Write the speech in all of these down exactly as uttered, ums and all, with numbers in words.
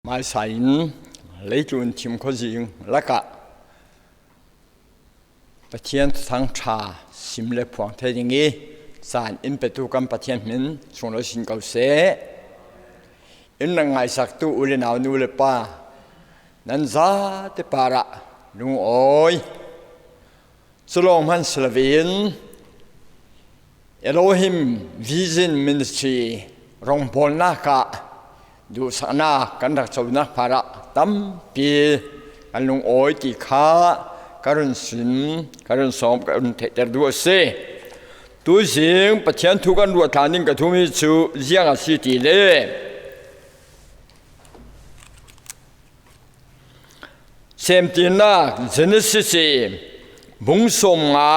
Ngaisa in leitlun thim khuazing lakah Pathian thuthang ṭha sim le phuang thei ding i, caan in petu kan Pathian hmin sung lo sin ko seh. In rak ngaisaktu u le nau, nu le pa, nan zate parah lungawi. Cu lawng hman si loin Elohim Vision Ministry rawngbawlnak ah duhsaknak kan rak conak parah tampi kan lungawi ti kha ka run sim, ka run sawm, ka run theihter duh a si. Tuzing Pathian thu kan ruat thlang ding ka duhmi cu ziang a si ti le, Semtirnak Genesis i bung sawmnga,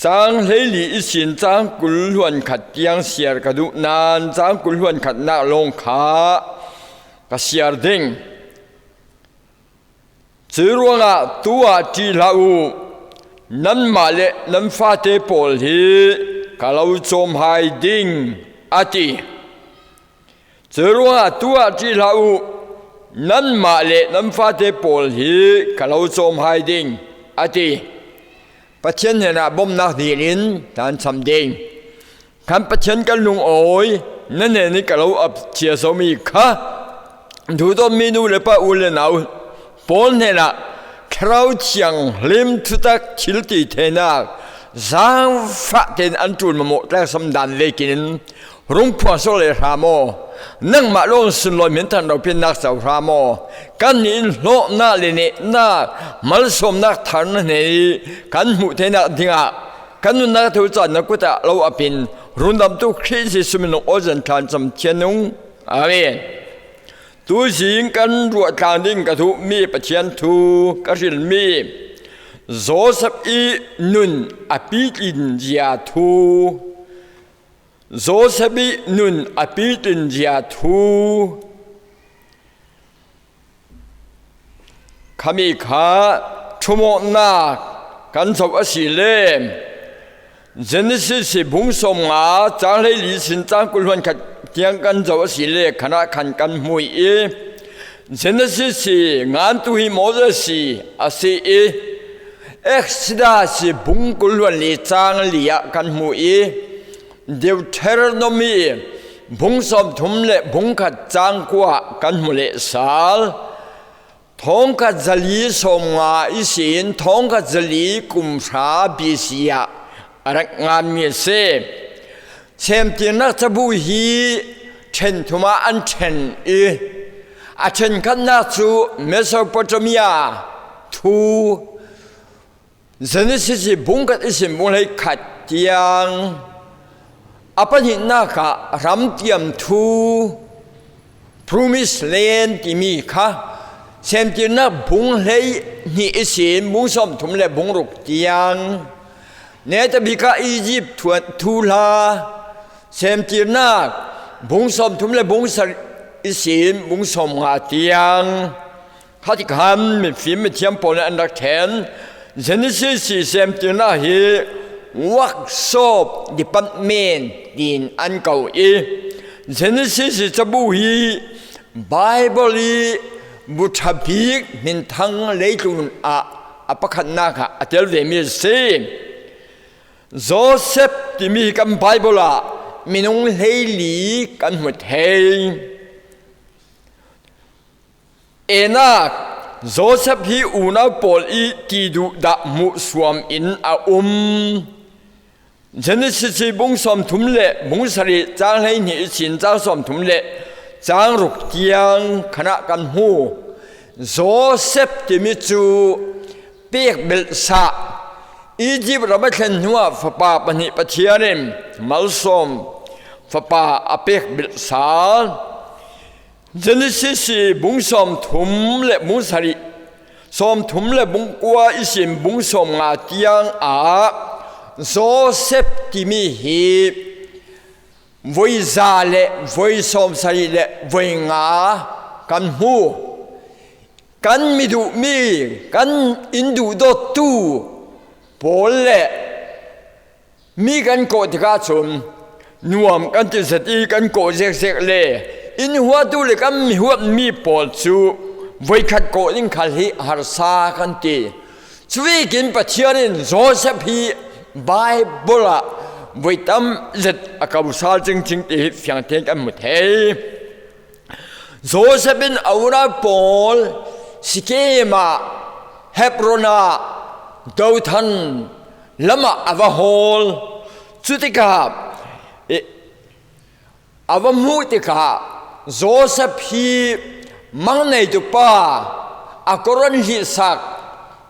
cang hleili ihsin cang kul hluan khat tiang siar ka duh nain, cang kul hluan khatnak lawng kha ka siar ding. Curuangah tu ah ṭih hlah u, nanmah le nan fate pawl hi ka lo cawm hai ding, a ti. Curuangah tu ah ṭih hlah u, nanmah le nan fate pawl hi ka lo cawm hai ding, a ti. Pathian hnenah bawmhnak dil in tlancham ding. Kan Pathian kan lungawi, na hnen i ka lo ap cia zomi kha duhdawtmi nu le pa, u le nau pawl hnenah Thlarau Thianghlim thutak thil ti theinak zaangfah tein an ṭul mamawh tlak sam dan vekin rung phuang sawh le hram aw. Nangmah lawng sunlawi hmin than ropinnak co hram aw. Kan nih in hlawhnak le nehnak, malsawmnak thar na hnen i kan hmuh theinak dingah kan nunnak a tho caan na kut ah lo ap in, rundamtu Khrih Jesuh min in aw zan tlancham thian ung. Amen. Tuzing kan ruah tlang ding ka duhmi Pathian thu ka hrilmi Joseph i nun a pitlin zia thu. Joseph i nun a pitlin zia thu. Khami kha ṭhumawhnak kan zoh a si le, Genesis i bung sawmnga, cang hleili sin cang kul hluan khat tiang kan zoh a si le, khanah khan kan hmu i, Genesis i ngantu hi Moses i a si i, Exodus i bung kul hluan li cang li ah kan hmu i, Deuteronomy bung sawmthum le bung khat cang kua kan hmu leh sal. Thawngkhat zali sawmnga ihsin thawngkhat zali kum hra B C ah a rak nganmi a si. Semtirnak cabu hi ṭhen thum ah an ṭhen i, a ṭhenkhatnak cu Mesopotamia thu, Genesis i bung khat ihsin bung hleikhat tiang, a pahnihnak ah ram tiam thu, Promised Land timi kha, Semtirnak bung hleihnih ihsin bung sawmthum le bung ruk tiang, netabik ah Izipt thuan-, thuhla, Semtirnak bung sawmthum le bung sarih ihsin bung sawmnga tiang, khatikhan mifim mithiam pawl nih an rak ṭhen. Genesis i semtirnak hi workshop department tiin an ko i, Genesis i cabu hi Bible i bu ṭha bik hminthang leitlun ah a pakhatnak ah a tel vemi a si. Joseph timi hi kan Bible ah minung hleili kan hmu thei. Enak, Joseph hi unau pawl i ti duhdah hmuhsuam in a um. Genesis i bung sawmthum le bung sarih, cang hleihnih ihsin cang sawmthum le cang ruk tiang khanah kan hmu. Joseph timi cu pekbelhsa, Izipt ram a thlen hnuah fapa pahnih Pathian in malsawm fapa a pekbelhsa. Genesis i bung sawmthum le bung sarih, sawmthum le bung kua ihsin bung sawmnga tiang ah Joseph timi hi voi za le voi sawmsarih le voi nga kan hmu. Kan mi duhmi, kan in duhdawttu pawl le mi kan kawh tikah cun nuam kan ti zet i kan kawh zekzek le, inn huatu le kan mi huatmi pawl cu voikhat kawh ding khal hi harsa kan ti. Cuvekin Pathian in Joseph hi Baibal ah voi tam zet a ko sal cingcing ti hi fiang tein kan hmu thei. Joseph in a unau pawl Sikem ah, Hebron ah, Dothan lamah a va hawl. Cutikah i, a va hmuh tikah Joseph hi mang neitu pa, a kawr an hlihsak,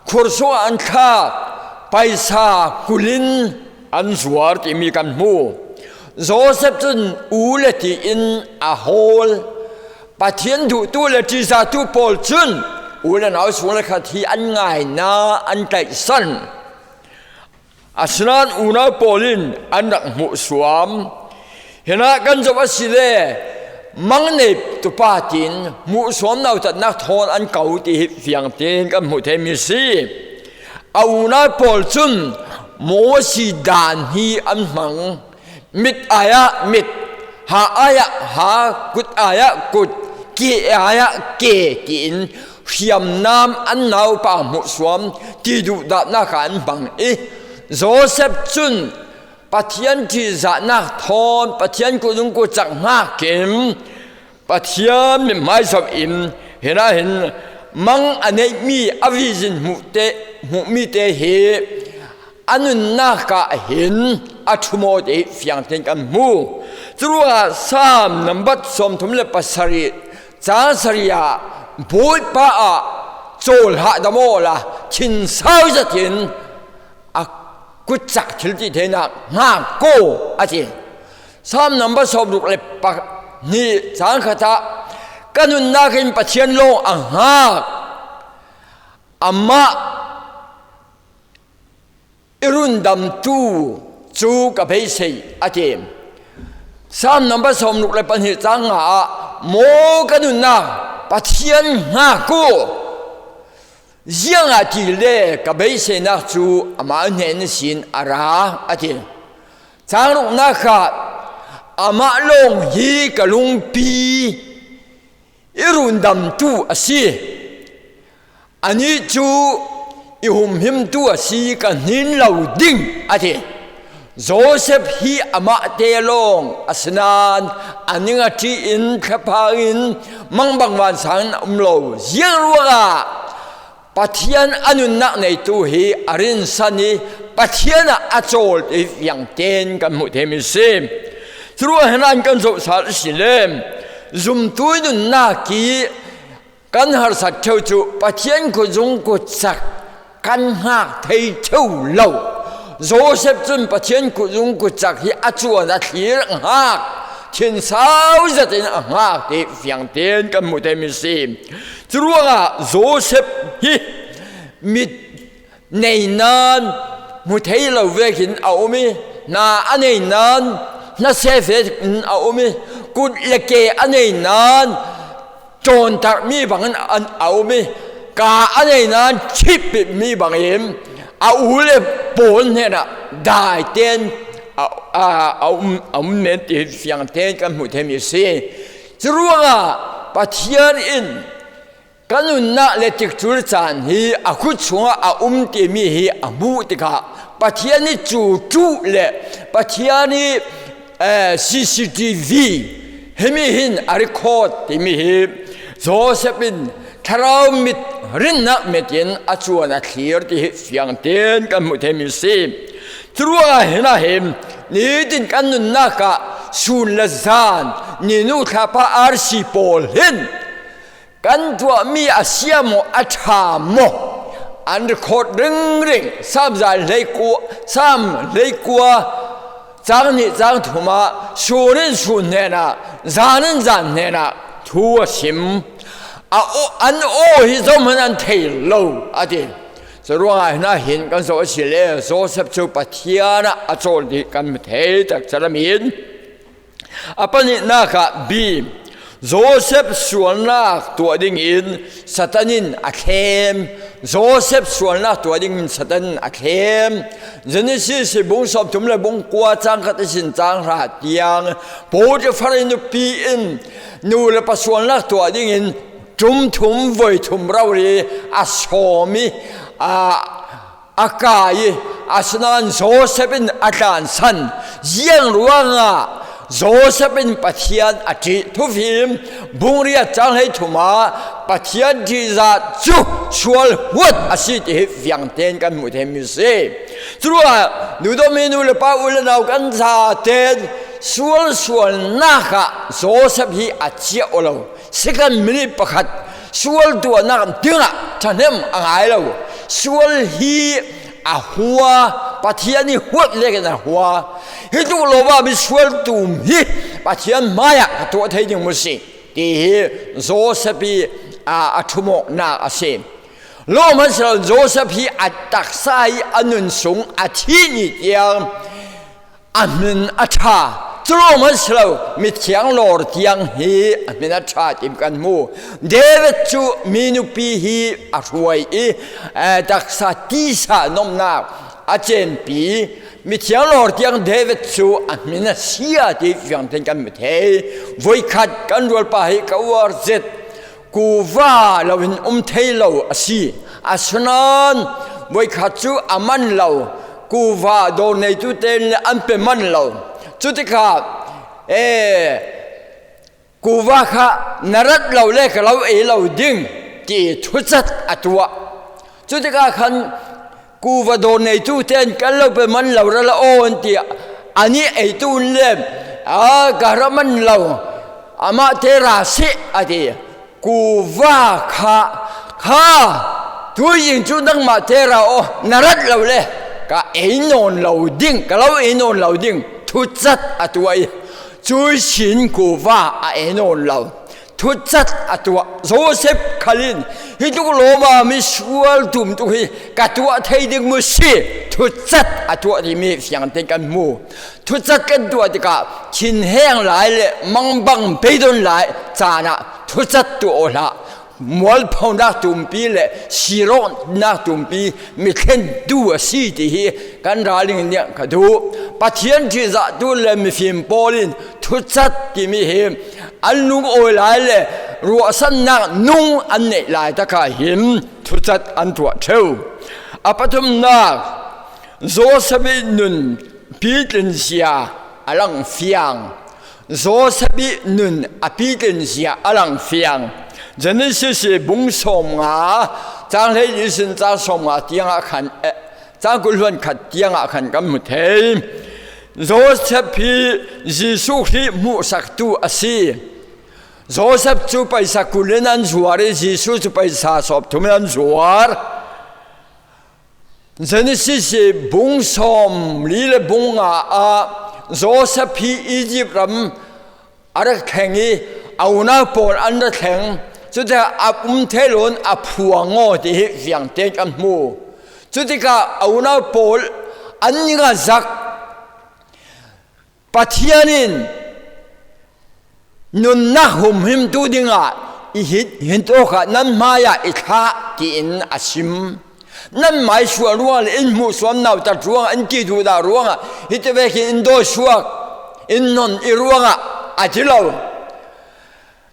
khur sungah an thlak, paisa kulin an zuar timi kan hmu. Joseph cun u le tiin a hawl. Pathian duhtu le ṭihzahtu pawl cun u le nau sung le khat hi an ngaina an tlaihsan. Asinain unau pawl in an rak hmuhsuam. Hinah kan zoh asile, mang neitu pa tiin hmuhsuam nautatnak thawn an ko ti hi fiang tein kan hmuh theimi si. A unau pawl cun Mosi daan hi an hmang. Mit ai-ah mit, ha ai-ah ha, kut ai-ah kut, ke ai-ah ke tiin hriamnam an naupa hmuhsuam ti duhdahnak ah an hmang i, Joseph cun Pathian ṭihzahnak thawn Pathian kutzung kutzak hngak in Pathian mithmai zoh in, hinah hin mang a neihmi a vizin hmuhte, hmuhmite hi a nunnak ah hin a ṭhumawte fiang tein kan hmu. Curuangah Salm nambat sawmthum le pasarih, cang sarih ah, Bawipa ah cawl hahdam awla thinsau zetin a kutcak thiltitheinak hngak ko, a ti. Salm nambat sawmruk le pahnih, cang khat ah, ka nunnak in Pathian lawng a hngak, amah i rundamtu cu ka beisei, a ti. Salm nambat sawmruk le pahnih, cang nga ah, maw ka nunnak, Pathian hngak u, ziangahtile ka beiseinak cu amah hnen ihsin a ra, a ti. Cang ruknak ah, amah lawng hi ka lungpi i rundamtu a si. Anih cu i humhimtu a si, ka hnin lo ding, a ti. Joseph hi amahte lawng a si nain a ning a ṭih in thlapha in mangbang vansang in a um lo. Ziang ruangah Pathian a nunnak neitu hi a rinsan i Pathian ah a cawl ti fiang tein kan hmuh theimi si. Curuangah hinah kan zoh sal asile, zumtu i nunnak i kan harsat ṭheu cu Pathian kutzung kutzak kan hngak thei ṭheu lo. Joseph cun Pathian kutzung kutzak hi a cuan a thlir a hngak, thinsau zetin a hngak ti fiang tein kan hmuh theimi si. Curuangah Joseph hi mit nei nain hmu thei lo vekin a um i, hna a nei nain hnasia vekin a um i, kut le ke a nei nain ṭawntarhmi bangin an, a um i, ka a nei nain ṭhipipmi bangin a u le pawl hnenah daiten a, a, a um, a um men ti fiang tein kan hmuh theimi si. Curuangah Pathian in ka nunnak le tikcul caan hi a khut chungah a um timi hi a hmuh tikah Pathian i cu ṭuh le Pathian i, eh, C C T V himi hin a record timi hi Joseph in thlarau mit rinnak mit in a cuan a thlir ti hi fiang tein kan hmuh theimi si. Curuangah hinah hin nitin kan nunnak ah sun le zan, ninu thlapa arsi pawl hin kan tuahmi a sia maw, a ṭha maw, an record ringring. Salm zan hleikua, Salm hleikua, cang hnih cang thum ah, sun in sun hnenah, zan in zan hnenah thu a sim. A aw, an aw hi zohman an thei lo, a ti. Curuangah hinah hin kan zoh asile, Joseph cu Pathian ah a cawl ti kan hmu thei takcalami in, a pahnihnak ah B, Joseph sualnak tuah dingin Satan in a thlem. Joseph sualnak tuah dingin Satan in a thlem. Genesis bung sawmthum le bung kua cang khat ihsin cang hra tiang Potifar nupi in nu le pa sualnak tuah dingin ṭum thum voi thum rori a sawm i, a, a kai i, asinain Joseph in a tlansan. Ziang ruangah Joseph in Pathian a ṭih? Thufim bung riat cang hleithum ah Pathian ṭihzah cu sual huat a si ti hi fiang tein kan hmuh thei mi si. Curuangah nu dawmi nu le pa u le nau kan zate in sual sualnak ah Joseph hi a ciah aw lo. Second minute pakhat sual tuahnak dingah ṭhahnem a ngai lo. Sual hi a hua, Pathian i huat vekin a hua. Hi tuk lo ah mi sual tum hi Pathian hmaiah ka tuah thei ding mu si ti hi Joseph i, a, a ṭhumawknak a si. Lawm a si lo, Joseph hi a taksa i a nun sung a thi ni tiang a hmin a ṭha. Cu lawm a si lo, mithiang lawr tiang hi a hmin a ṭha tim kan hmu. David cu mi nupi hi a hruai i, eh, taksa tisa nomnak a cempi. Mithiang lawr tiang David cu a hmin a sia ti fiang tein kan hmu thei. Voikhat kan rualpa hi ka uar zet, kuva loin um thei lo a si. Asinain voikhat cu a man lo, kuva dawr neitu tein le an pe man lo. Cutikah, eh, kuva kha na rat lo le ka lo ei lo ding ti thucat a tuah. Cutikah khan kuva dawr neitu tein kan lo pe man lo ra la aw an ti. An i eitu le, a, ka ra man lo, amah te ra sih a ti. Kuva kha, kha, tuizing cu nangmah te ra aw, na rat lo le ka ei nawn lo ding, ka lo ei nawn lo ding thucat a tuah i, cui sin kuva a ei nawn lo. Thucat a tuah. Joseph khal in hi tuk lawm ah mi sual tum tuk hi ka tuah thei ding mu si. Thucat a tuah timi fiang tein kan hmu. Thucat kan tuah tikah thinheng lai le mangbang beidon lai caan ah thucat tuah aw hlah. Mualphonak tumpi le sirawhnak tumpi mi thlentu a si ti hi kan ralring nih ka duh. Pathian ṭihzahtu le mifim pawl in thucat timi hi an lungawi lai le ruahsannak nung an neih laitak ah hin thucat an tuah ṭheu. A pathumnak, Joseph i nun pitlinzia a lang fiang. Joseph i nun a pitlinzia a lang fiang. Genesis i bung sawmnga, cang hleili sin cang sawmnga tiangah khan, eh, cang kul hluan khat tiangah khan kan hmu thei. Joseph hi Jesuh Khrih hmuhsaktu a si. Joseph cu paisa kul in an zuar i Jesuh cu paisa sawmthum in an zuar. Genesis i bung sawmli le bung nga ah Joseph hi Izipt ram a rak thleng i a unau pawl an ra thleng. Cutikah a um thei lo in a phuang aw ti hi fiang tein kan hmu. Cutikah a unau pawl an i ngazak. Pathian in nunnak humhimtu dingah i hit, hit awkah nan hmaiah i thlah tiin a sim. Nan hmaisual ruangah le in hmuhsuam nautat ruangah, in ti duhdah ruangah hiti vekin in dawisuak, in non i ruangah a ti lo.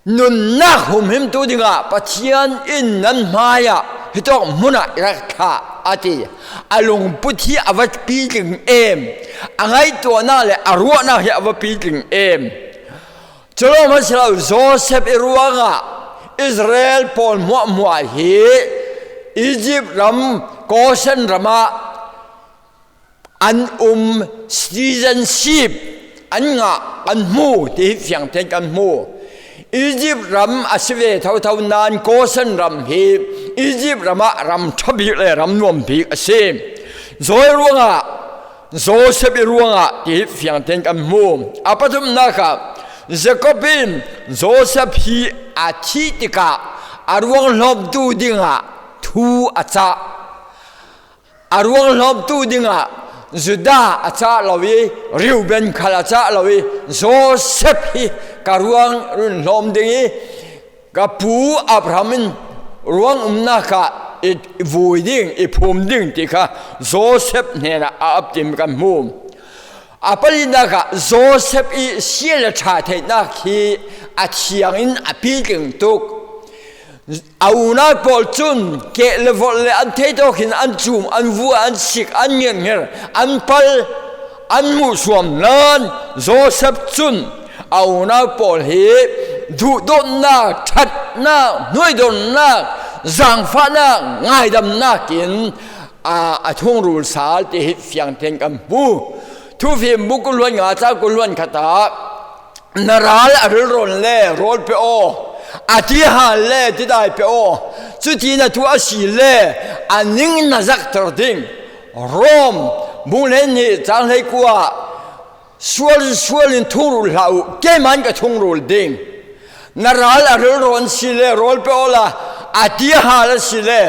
Nunnak humhimtu dingah Pathian in nan hmaiah hitawk hmunah i rak thlah a ti. A lungput hi a va pitling em. A ngaihtuahnak le a ruahnak hi a va pitling em. Cu lawng hmasa lo, Joseph i ruangah Israel pawl hmuahhmuah hi Izipt ram, Goshen ram ah an um, citizenship an ngah kan hmu, ti hi fiang tein kan hmu. Izipt ram a si ve thotho nain Goshen ram hi Izipt ram ah ram ṭha bik le ram nuam bik a si. Zawi ruangah, Joseph i ruangah, ti hi fiang tein kan hmu. A pathumnak ah Jacob in Joseph hi a thih tikah a ruang hlawmtu dingah thu a cah. A ruang hlawmtu dingah Judah a cah lo i, Reuben khal a cah lo i, Joseph hi ka ruang run hlawm ding i, ka pu Abraham in ruang umnak ah i vui ding, i phum ding ti kha Joseph hnenah a ap tim kan hmu. A palinak ah Joseph i sia le ṭha theihnak hi a thiang in a pitling tuk. A unau pawl cun keh le volh le an theih tawk in an cum, an vua, an sik, an ngirngir, an pal, an hmuhsuam nain Joseph cun a unau pawl hi duhdawtnak, ṭhatnak, hnuaidonnak, zaangfahnak, ngaidamnak in a, a thungrul sal ti hi fiang tein kan hmu. Thufim bung kul hluan nga cang kul hluan khat ah, na ral a rilrawn le rawl pe aw, a tihal le tidai pe aw, cuti na tuah a si le a ning na zakter ding. Rom bung hleihnih cang hleikua, sual sual in thungrul hlah uh, keimah in ka thungrul ding. Na ral a rilrawn si le rawl pe awla, a tihal a si le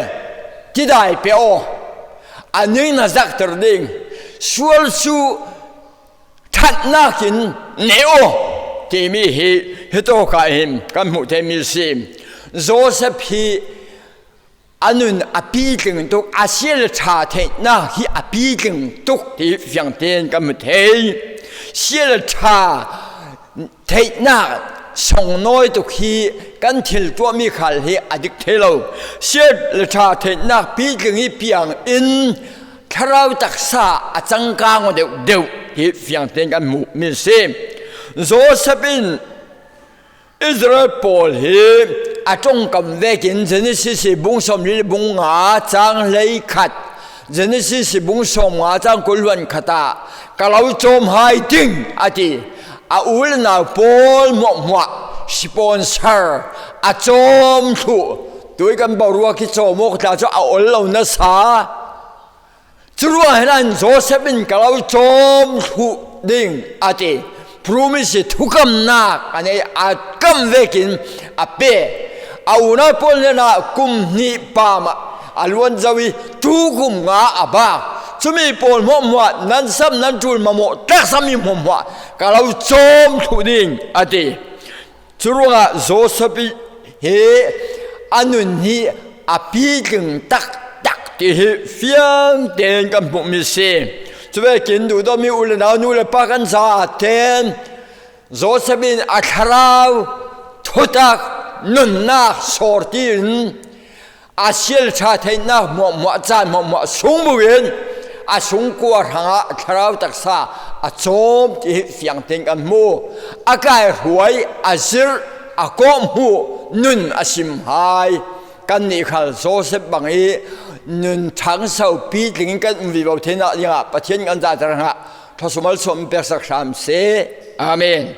tidai pe aw, a ning na zakter ding. Sual cu ṭhatnak in ne aw timi hi hitawk ah hin kan hmuh theimi a si. Joseph hi a nun a pitling tuk, a sia le ṭha theihnak hi a pitling tuk ti fiang tein kan hmu thei. Sia le ṭha theihnak songnawi tuk hi kan thil tuahmi khal hi a dik thei lo. Sia le ṭha theihnak pitling i piang in thlarau taksa a cangka ngaw deuhdeuh hi fiang tein kan hmuhmi a si. Joseph in Israel pawl hi a ṭongkam vekin Genesis i bung sawmli le bung nga cang hleikhat, Genesis i bung sawmnga cang kul hluan khat ah ka lo cawm hai ding a ti. A u le nau pawl hmuahhmuah sponsor a cawm thluh, tui kan boruak i cawm awk tla cu a ol lo nasa. Curuangah hin an Joseph in ka lo cawm thluh ding a ti. Promise thukamnak a nei, a kam vekin a pe. A unau pawl hnenah kum hnih pam ah a luan zo i tukum nga a bak. Cumi pawl hmuahhmuah nan sam nan ṭul mamawh taksa mi hmuahhmuah ka lo cawm thluh ding a ti. Curuangah Joseph hi a nun hi a pitling taktak ti hi fiang tein kan hmuhmi a si. Cuvekin duhdawtmi u le nau, nu le pa kan zate in Joseph in a thlarau thutak nunnak sawrti in a sia le ṭha theihnak hmuahhmuah, caan hmuahhmuah sung buin a sungkua hrangah thlarau taksa a cawm ti hi fiang tein kan hmu. A kaihruai, a zirh, a kawhhmuh, nun a sim hai. Kannih khal Joseph bang i nun ṭhangso pitling in kan um vivo theinak dingah Pathian kan zahter hrangah thluasuah malsawm peksak hram seh. Amen.